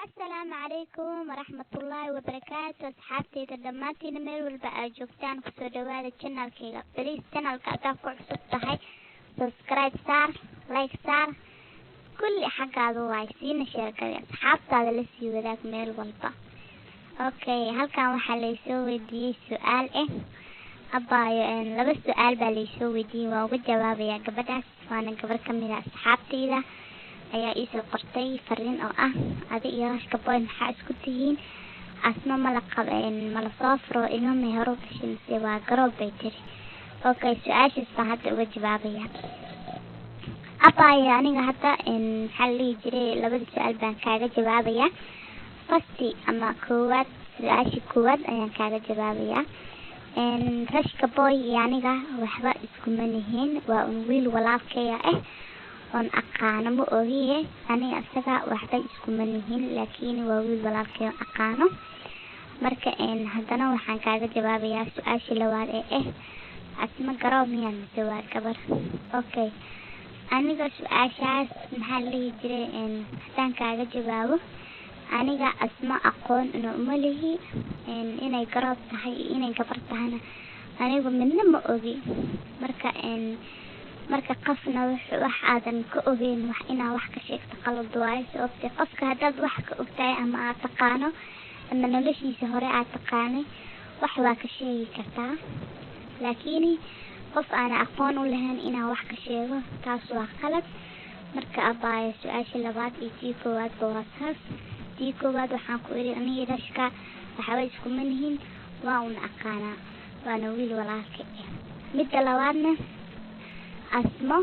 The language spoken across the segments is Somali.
Asalaamu calaykum waraxmatullaahi wabarakaatu. Asxaabteyda dhammaantiina meel walba aad joogtaan, kusoo dhawaada channelkayga. Please, channelka haddaad ku cusub tahay, subscribe saar, like saar, kulli xaggaada waay, siina share garee, asxaabtaada la sii wadaag meel walba. Okay, halkan waxaa laysoo weydiiyey su-aal abaayo. Laba su-aal baa laysoo weydiiyey, waan uga jawaabayaa gabadhaas. Waana gabar kamid a asxaabteyda ayaa iisoo qortay fariin oo ah: "Adi iyo Rashka Boy maxaa isku tihiin? Asma mala qab, mala soo furo, ilmo may hore u dhashay mise waa garoob?" bay tiri. Okay, su-aashaas baan hadda uga jawaabaya. Abaayo, aniga hadda, maxaa la dhihi jiray, labada su-aal baan kaaga jawaabayaa. First ama koowaad, su-aasha koowaad ayaan kaaga jawaabayaa. Rashka Boy iyo aniga waxba iskuma nihiin, waa un wiil walaalkaya ah oon aqaano. Ma ogiye, aniga isaga waxba iskuma nihiin, laakiin waa wiil walaalkay oon aqaano. Marka haddana waxaan kaaga jawaabayaa su-aasha labaad ee ah: "Asma garoob miyaa mise waa gabar?" Okay, aniga su-aashaas, maxaa la dhihi jiray, haddaan kaaga jawaabo, aniga Asma aqoon ina uma lihi. Inay garoob tahay iyo inay gabar tahayna anigu midna ma ogi. Marka qofna wax aadan ka ogeyn wax inaa wax ka sheegto qalad waayo, sababtee qofka haddaad wax ka ogtahay ama aad taqaano ama noloshiisa hore aad taqaanay, wax waa ka sheegi kartaa. Laakiin qof aana aqoon u lahayn inaan wax ka sheego, taas waa qalad. Marka abaayo, su-aasha labaad iyo tii koowaadba waa saas. Tii koowaad waxaan ku iri, aniga Rashka waxba iskuma nihin, waa un aqaanaa, waana wiil walaalka ah. Midda labaadna, Asmo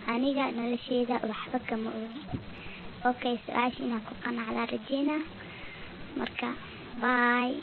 aniga nolosheeda waxba kama ogi. Okay, su-aasha inaan ku qanacdaa rajeynaa. Marka bye.